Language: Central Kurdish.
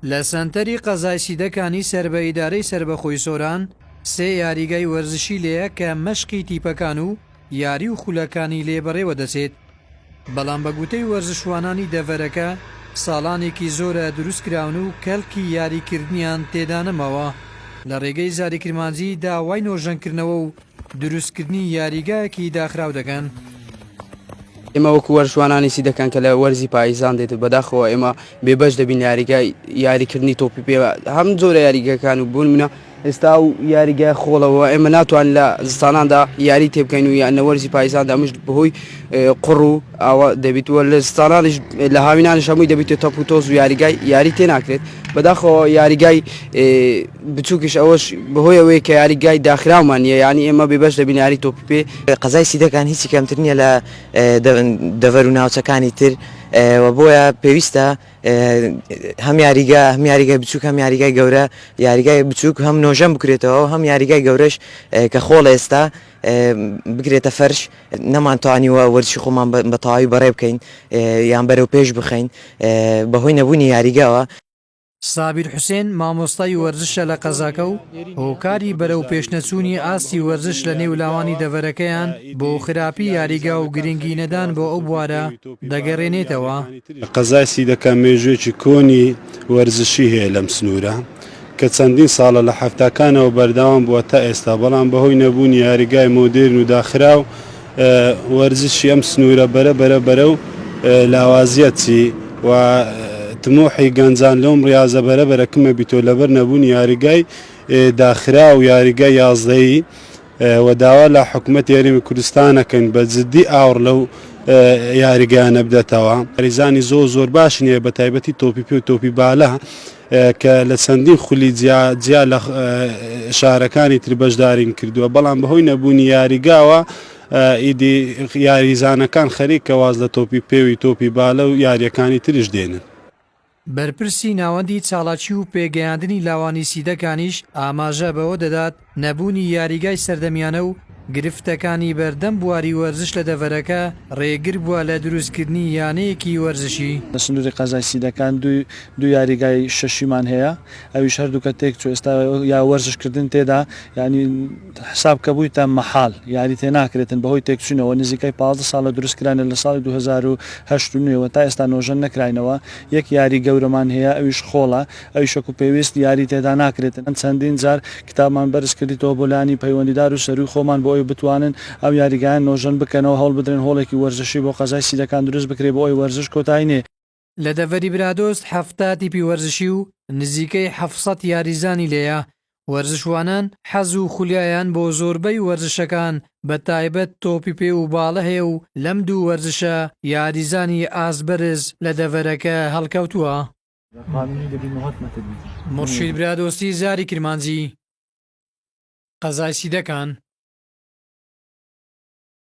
لە سەنتەری قەزای سیدەکانی سەر بە ئیدارەی سەربەخۆی سۆران، سێ یاریگای وەرزشی لێیە کە مەشقی تیپەکان و یاری و خولەکانی لێ بەڕێوە دەچێت، بەڵام بە گوتەی وەرزشوانانی دەڤەرەکە ساڵانێکی زۆرە دروستکراون و کەڵکی یاریکردنیان تێدا نەماوە، لە ڕێگەی زاری کرمانجی داوای نۆژەنکردنەوە و دروستکردنی یاریگایەکی داخراو دەکەن. ئێمە وەکو وەرزشوانانی سیدەکان کە لە وەرزی پاییزان دێت و بەداخەوە ئێمە بێبەش دەبین یاریگای یاریکردنی تۆپی پێ هەم جۆرە یاریگەکان و بوون منە ئێستا و یاریگای خۆڵەوە ئێمە ناتوان لە زستاناندا یاری تێبکەین و یان لە وەرزی پاییزاندا مش بەهۆی قوڕ و ئاوا دەبیت و لە زستانانیش لە هاوینانیش هەمووی دەبیت تەپ و تۆز و یاریگای یاری تێ ناکرێت بەداخەوە یاریگای بچووکیش ئەوەش بەهۆی ئەوەی کە یاریگای داخراومان نییە یانی ئێمە بێبەش دەبین یاری تۆپی پێ. قەزای سیدەکان هیچی کەمتر نییە لە دەڤەر و ناوچەکانی تر و بۆیە پێویستە هەم یاریگا هەم یاریگای بچووک هەم یاریگای گەورە یاریگای بچووک هەم نۆژەن بکرێتەوە هەم یاریگای گەورەش کە خۆڵ ئێستا بکرێتە فەرش نەمانتوانیوە وەرزشی خۆمان بە تەواوی بەڕێ بکەین یان بەرەو پێش بخەین بەهۆی نەبوونی یاریگاوە. سابیر حوسێن، مامۆستای وەرزشە لە قەزاکە و هۆکاری بەرەوپێشنەچوونی ئاستی وەرزش لە نێو لاوانی دەڤەرەکەیان بۆ خراپی یاریگا و گرنگی نەدان بۆ ئەو بوارە دەگەرێنێتەوە. قەزای سیدەکان مێژوویەکی کۆنی وەرزشی هەیە لەم سنوورە کە چەندین ساڵە لە حەفتاکانەوە بەردەوام بووە تا ئێستا، بەڵام بەهۆی نەبوونی یاریگای مۆدێرن و داخراو وەرزشی ئەم سنوورە بەرە بەرە بەرەو لاوازیە چی و تموحی گەنجان لەوم ڕاضە بەرە بەرە کمە بیتۆ لەبەر نەبوونی یاریگای داخرا و یاریگای یازدەیی و داوا لە حکوومەت یاریمی کوردستانەکەین بە جددی ئاوڕ لەو یاریگایانە بدەتەوە. یاریزانی زۆر زۆر باش نییە بە تایبەتی تۆپی پێ و تۆپی بالە کە لە چەندین خولی جیا جیا لە شارەکانی تر بەشدارین کردووە بەڵام بەهۆی نەبوونی یاریگاوە ئیدی یاریزانەکان خەریکە واز لە تۆپی پێوی تۆپی بالە و یاریەکانی ترش دێنن. بەرپرسی ناوەندی چالاکی و پێگەیاندنی لاوانی سیدەکانیش ئاماژە بەوە دەدات، نەبوونی یاریگای سەردەمیانە و گرفتەکانی بەردەم بواری وەرزش لە دەڤەرەکە رێگر بووە لە دروستکردنی یانەیەکی وەرزشی. لە سنووری قەزای سیدەکان دوو یاریگای شەشیمان هەیە ئەویش هەردووکە تێکچوو ئێستا یا وەرزش کردن تێدا یانی حساب کە بوویتە مەحال یاری تێ ناکرێتن بەهۆی تێکچوونەوە نزیکەی 15 ساڵە دروست کرانە لە ساڵی 2008 و نوێوە تا ئێستا نۆژەن نەکراینەوە یەک یاری گەورەمان هەیە ئەویش خۆڵە ئەویش وەکو پێویست یاری تێدا ناکرێتن چەندین جار کتابمان بەرز کردیتەوە بۆ لایەنی پەیوەندیدار و سەرووی خۆمان بۆ ئەوی بتوانن ئەم یاریگایە نۆژەن بکەنەوە هەوڵ بدرێن هۆڵێکی وەرزشی بۆ قەزای سیدەکان دروست بکرێت بۆ ئەوی وەرزش کۆتایی نێ. لە دەڤەری برادۆست 70 تیپی وەرزشی و نزیکەی 700 یاریزانی لێیە، وەرزشوانان حەز و خولیایان بۆ زۆربەی وەرزشەکان بە تایبەت تۆپی پێ و باڵە هەیە و لەم دوو وەرزشە یاریزانی ئاست بەرز لە دەڤەرەکە هەڵکەوتووە. مورشید برادۆستی زاری کرمانجی، قەزای سیدەکان.